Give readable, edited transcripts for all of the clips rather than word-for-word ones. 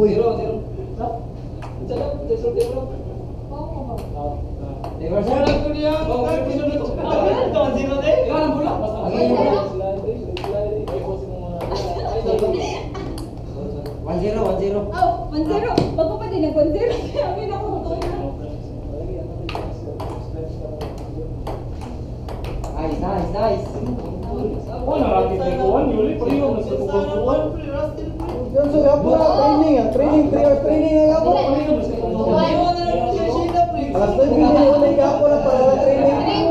Uy. Zero, zero. Ha? Unsa lang? Unsa sulti mo lang? Wala ko niya. Oh, Zero de. Ikaw ang bula. 1-0, 1-0. Oh, 1-0. Bago pa din nag 1-0. Sabi na ko totoo na. Nice, nice, nice. Wala natin kuwan, yuli pa yun sa kuwan. Yan so gapon na training ah. Training 3 hours training na gapon. Alas 9 na una gapon na para sa training. 3-1.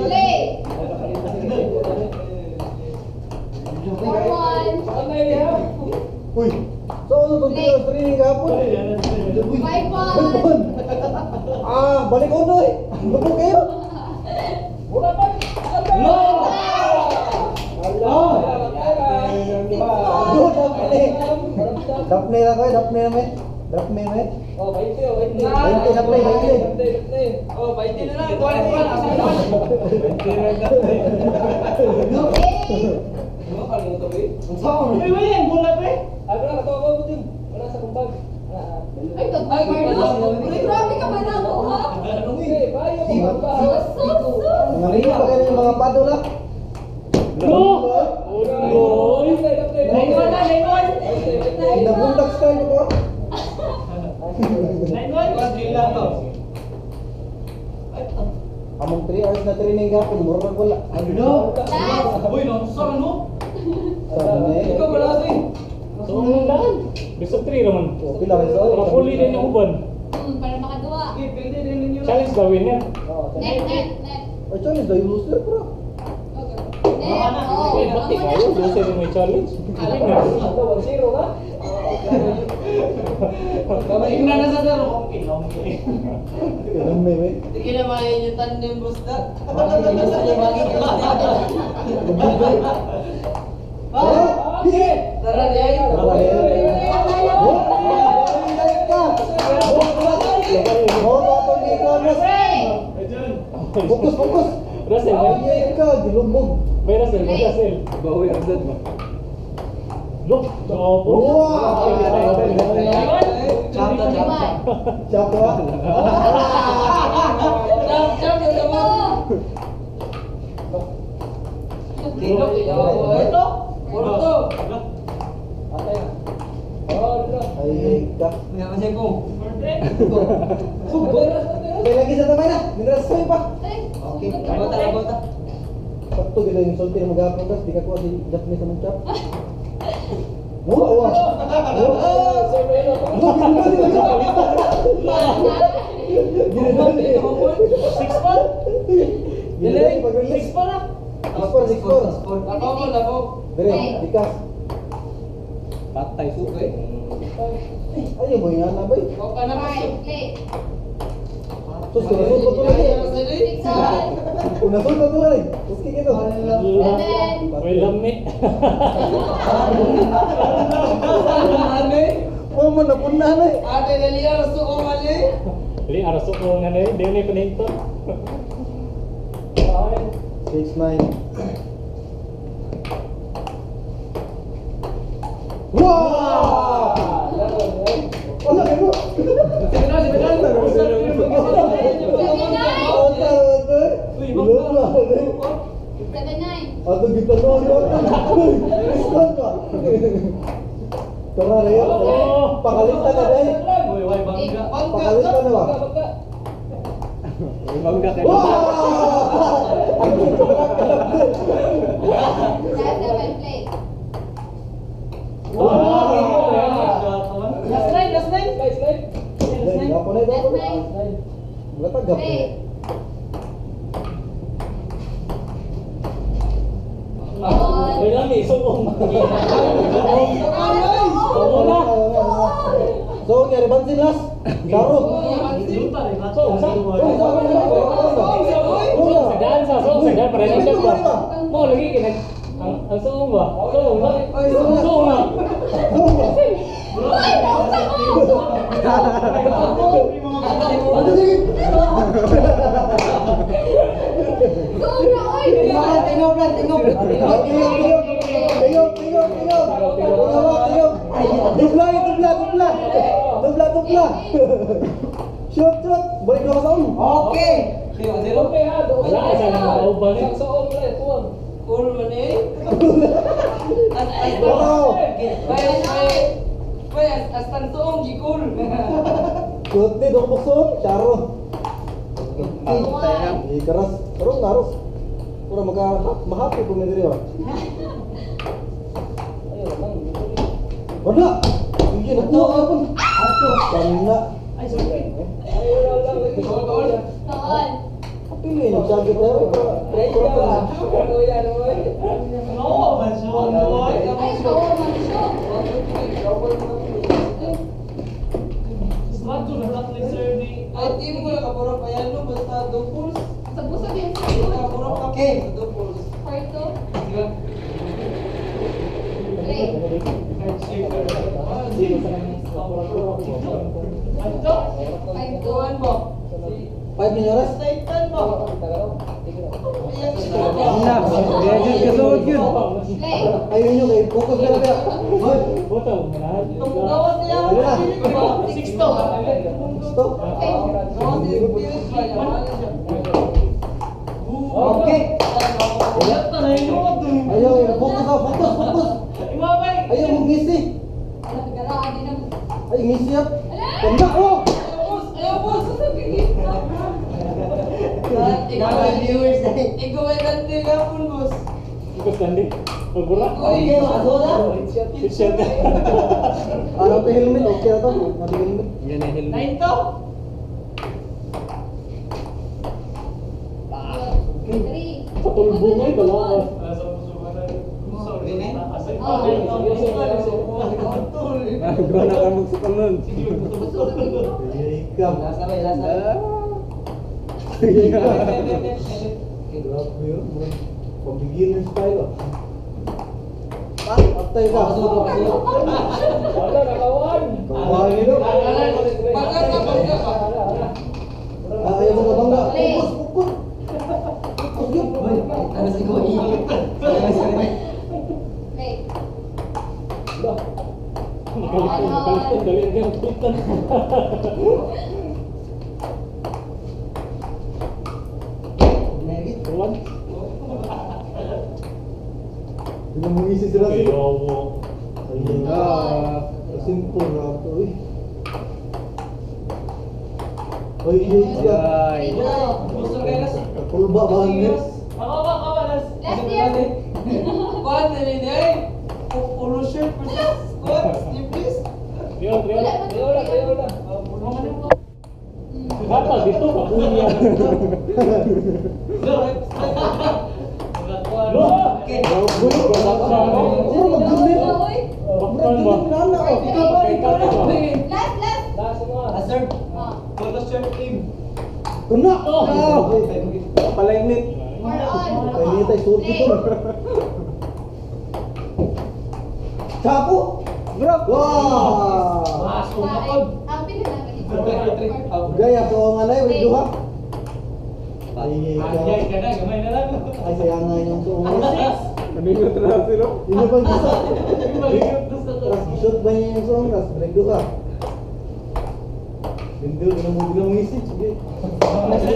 Play. 4-1. Uy. So ano tong 3 hours training gapon? 5-1. Uy, ah, balik uno eh. Lubog kayo. Go, dapne. Dapne na ko, dapne na me. Dapne me. Oh, 20, oh, 20. 20 na play, 20. Oh, 20 na lang. Kuwan, kuwan. Asa na? 8. Uy, uy, ang bola pre. Ay, wala ka to, buting. Wala sa kumbag. Ay, tagpag. Grabe ka ba na ako, ha? Eh, bayo, kumbag. Sus, sus, sus. Mga ringo pa kayo yung mga padola. No! Oy! 9-1 na, 9-1. Inabundak style ko. 9-1. 1-3 lang to. Among 3 hours na training gapon, murag wala. Ano? Last. Uy, naunsa ano? Sabi na eh. Ikaw wala kasi. So, ang daan. Best of 3 raman. Okay lang, so. Mapuli din yung uban. Para makadua. Challenge gawin yan. Net, net, net. Ay, challenge daw yung loser, bro. Okay. Net. Oh. Eh, bakit kayo? Doon sa may challenge. Winner. Ano, 1-0 na? Tingnan na sa laro. Ganun may may. Sige na main yung tandem basta. Oh, hit! Tara, Jay. Tara, eh. Oh, balik ka. Oh, oh, batong ikaw, Ras. Focus, focus. Russell, may Ay, ka, gilubog. may Russell, may Russell. Bawi ang dad mo. Look! Opo. Wow! Chop, chop, chop. Chapo, ah. Chop, chop, chop. Ito. Ito. Porto. Atay na. Oh, dito. Ay, ka. Nga kasi ko. Okay, lagi sa tamay na. Mineral soy pa. Ay, Okay. Bota, bota. Sakto gila yung sulti na maghapon tas di ka kuha si Japanese sa mong chop. Wow, wow. Wow, ginadali. 6-4? Ginadali pag-release. 6-4 na. 6-4, 6-4. Labaw mo, labaw. Dire, likas. Patay sugay. Ayaw mo yung ana, bay. O ka na kasi. Five, play. Sus, kung nasulto to lagi. 6 all. Kung nasulto to lagi. Uski kito. 7. May lami. Ano? Oh, man, napunahan eh. Ate, dali araso ko mali. Dili, araso ko nga na eh. Di na yung paninto. 6-9. Wow! Wala kayo. Sige na, sige na. 7-9. 7-9. Ato kita no no. Istan ka. Tara Reo. Pakalita ka dai. Uy, uy, bangga. Pakalita na ba? Bangga. Bangga kayo. Wow! Ang Last 7, play. Last nine, last nine. Guys, slide. Dai, gapo na Last gapo na. 9. Wala pa gapo. Play. All. May lami, sugong. Oo na. So, kaya bansin las. Karo. So, unsa? So, so, so, So, sa daan sa, so, sa daan, para siya ba? Mo, lagi, kinag... Ang suong ba? Suong ba? Suong na. Ay, nausa ko! Ano sige? Suong na, oy! Tingog, tingog. Tingog, tingog, tingog. Tingog, tingog. Dubla, dubla, dubla. Dubla, dubla. Shoot, shoot. Balik na ka sa ulo. Okay. Wala ka sa mga uban eh. Cool man eh. As Wow. Bay bay. Bay as tan suong gi cool. Shoot ni dok bukson. Charo. One. Ikaras. Karong naros. Pura maka mahappy po mi diri ba. Wala. Hindi na kuha ka pun. Ato. Kana. Taon. Pili ni jacket na. Ay, taon man siya. Ay team ko na kapuro pa yan no basta dupulse. Sa busog yung sukod. Kapuro ka Okay. dupulse. 4-2. Play. 5-2. Tuan mo. 5 minutes. Titan mo. Na, gadget ka suod yun. Play. Ayun yun kay focus na lang. Hoy. Buta mo na. Gawas niya. Wala. 6-2. Stop. Okay. Gawas niya spirit ba niya? Okay. Ayaw, focus ah, focus, focus. Ayaw mo ngisi. Ala, garaan din ang... Ay, ngisi ah. Ala! Ganda, oh! Ayaw boss! Busog yung gift. Viewers Ikaw ay dante gapon boss. Ikaw Stanley. Pagbura. Okay, masoda. Headshot. Ano to helmet? Okay na to. Ano helmet? Yan ang helmet. 3. Sa tulbo mo eh, dalawa. Nagawa na ka magsukan nun. Busog yung gift. Ay, ikaw. Grabe yun. Pag-beginner style ah. Patay ka. Wala, nakawan. Kawan nilo. Bangga ka, bangga ka. Ah, ayaw mo kabangga. Focus, focus. Focus yun. Play. Nakalitan, nakalitan. Dali ang nakalitan. Kawan. Hindi na mong isi sila. Ayaw mo. Ah, simple na ito. Uy. Uy, uy, siya. Ay. Kulba ba ang net? Last year. Kuan na rin eh. Polo shirt versus squat, sleeveless. Triol, triol. Wala na. Dapat dito, kapunya. Lo! Grabe. Puro mag-gulin. Oy. Baktan ba? Nana, oh. Ikaw ba? Ikaw ba? Last, last. Ah. Kuna! Oh. Palainit. 4 all. Ay, hindi tayo sulti Play. to. Chapo! Drop! Wow! 5. Ang pili namin. Gaya ko ang alay, wait duha. Ay, ikaw. Ay, sayang nga yung suong. Naningot na sila. Inyo bang isa? Ras, shoot ba niya yung suong? Ras, break duha. Hindi, hindi mo bilang isip. Sige. 7.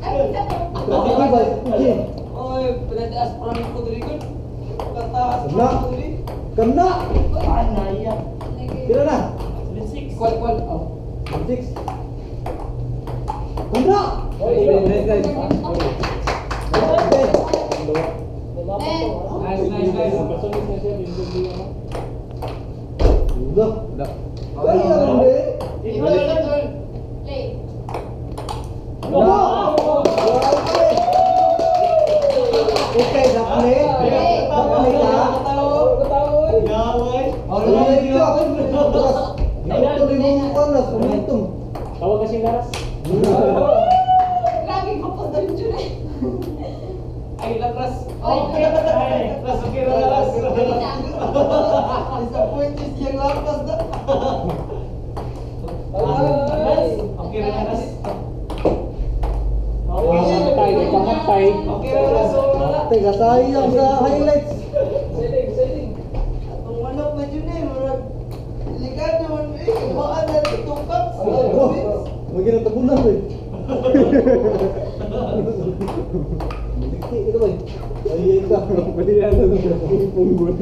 Ay, isa to. Traffic ba? Sige. Oy, pinataas prank ko diri ko. Kataas Wala. prank ko diri. Kana! Lagi. Tira na! Kwal kwal. Oh. 6. Kana! Nice, nice. Okay. 10. Pasunis na siya, hindi ano. Wala. Wala. Ay, hindi. Play. Wala! Grabe! Okay, dakne. Dakne ka. Ay, ka. Ras, tuloy mong panas, umitong. Tawag kasi laras. Grabe, kapos na rin yun eh. Ay, lakras. Oy. Isa. Disappointed siyang lakas na. Kamatay, kamatay. Okay ra so wala. Teka, sayang sa highlights. Atong manok na dyan eh, murag ligan naman eh, waan na itong cups. Oh, may ginatabunan eh. Maligti, ito ba eh? Ay, ay ka. Pwede na ito. Punggol.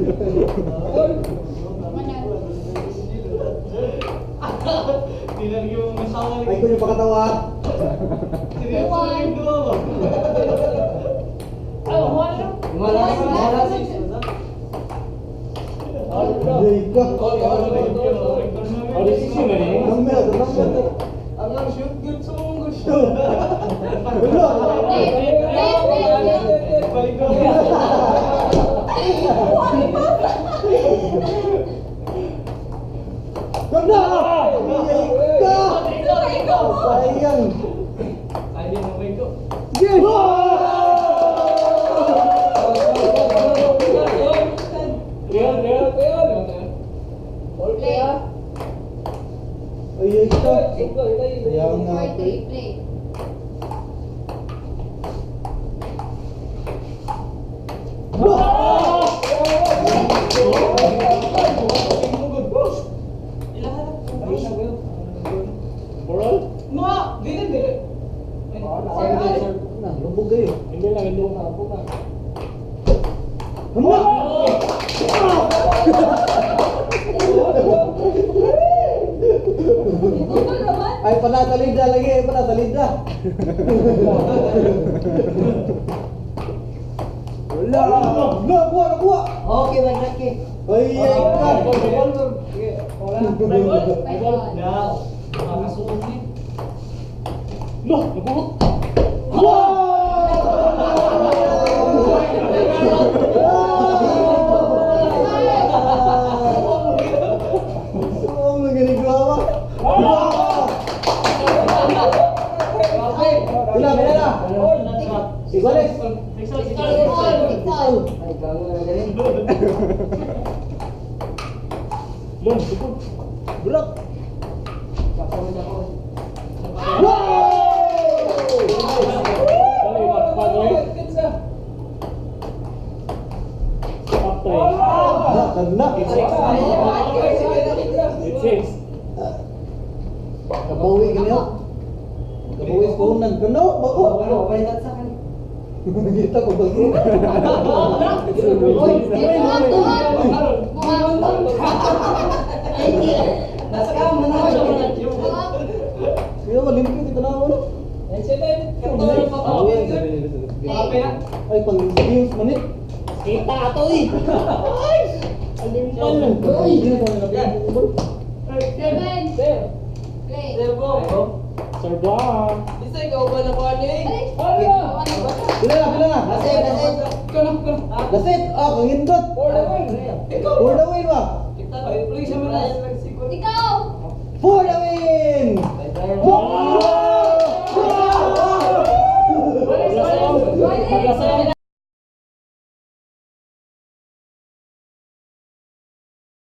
Ay, ko yung pakatawa. One. Ay, ka. Oh, decision na rin. Number, number. Ang lang shoot good sa mong good shoot. Wala. Wait, wait, wait, wait. Ganda! Ay, ka! Sayang. Sige! Real, real, real. Play. Ay, ay ka. Sayang nga. 4-3, play. Moral? Mga, dili dili. Na, lubog kayo. Hindi lang, hindi lang. Hala! Google naman. Ay, panatalida lagi. Ay, panatalida. Wala! Nakuha, nakuha! Okay, man okay. Ay, ay ka! 5-1. Loh, nabuhok. Oo, magaling ko ba? Pila, pila na! Iguales! 6-all, 6-all. Ay, gago na galing. Loh, nabuhok. Block! Wow! Ay, patpatoy. Patay. Ah, kana! 8-6. Kabawi ka niyo? Kabawi sa punan. Kano? Bago! Ano, balikat sa kanin. Kita ko bago. Uy, buhat, buhat. Buhat. Nasa kam na na. Buhat. Siya, malimpyo kita na wala. Play. Ay, pang games manit. Kita ato eh. Ay! Alimpal. Uy! 7. Play. Sir Blanc. Bisa ikaw ba na kuha ni? Ay, Ala! ano ba? Pila na, pila na. That's it, that's it. That's it. Ah, kang hindot. Ikaw. For the win ba? Please,